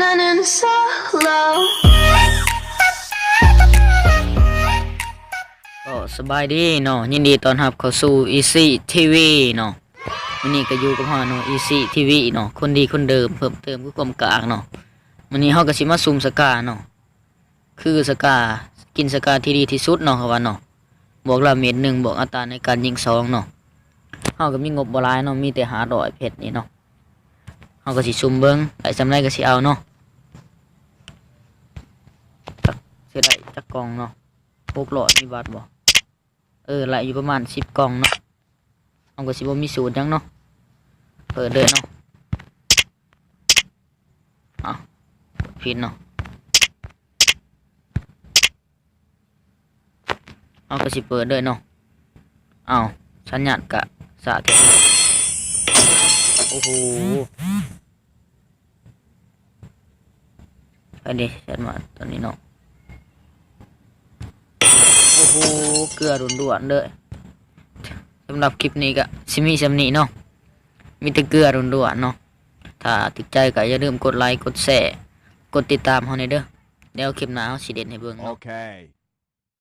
나는 솔로. ກໍສະບາຍດີເນາະ ຍິນດີຕ້ອນຮັບເຂົ້າສູ່ Easy ທີວີ ເນາະ. ມື້ນີ້ກໍຢູ່ກັບເຮົາເນາະ Easy ທີວີ ເນາະ ຄົນດີຄົນເດີມ ເພີ່ມເຕີມຄືຄວາມກາກເນາະ. ມື້ນີ້ເຮົາກໍຊິມາຊຸ່ມສະກາເນາະ ຄືສະກາ ກິນສະກາທີ່ດີທີ່ສຸດເນາະ ເຂົາວ່າເນາະ. ບວກລາເມດໜຶ່ງ ບວກອັດຕາໃນການຍິງສອງເນາະ. ເຮົາກໍມີງົບບໍ່ຫຼາຍເນາະ ມີແຕ່ຫ້າຮ້ອຍເພັດນີ້ເນາະ. ເຮົາກໍຊິຊຸ່ມເບິ່ງ ໄດ້ສ່ຳໃດກໍຊິເອົາເນາະ. ຈັກຊິໄດ້ຈັກກ່ອງເນາະ ຫົກຮ້ອຍ ມີບັດບໍ່? ເອີ ໄດ້ຢູ່ປະມານສິບກ່ອງເນາະ. ເຮົາກໍຊິບໍ່ມີສູດຫຍັງເນາະ ເປີດເລີຍເນາະ. ເອົ້າ ຜິດເນາະ. ເຮົາກໍຊິເປີດເລີຍເນາະ. ເອົ້າ ສັນຍານກະສາແທ້. ໂອ້ໂຫ ໄປເດ້ ແຊດມາຕອນນີ້ເນາະ. ໂອ້ໂຫ ເກືອລ້ວນໆເດີ້. ສຳລັບຄລິບນີ້ກະຊິມີສ່ຳນີ້ເນາະ ມີແຕ່ເກືອລ້ວນໆເນາະ. ຖ້າຖືກໃຈກໍຢ່າລືມກົດໄລ ກົດແຊ ກົດຕິດຕາມເຮົາແດ່ເດີ້. ແລ້ວຄລິບໜ້າເຮົາຊິເຫຼັ້ນໃຫ້ເບິ່ງເນາະ.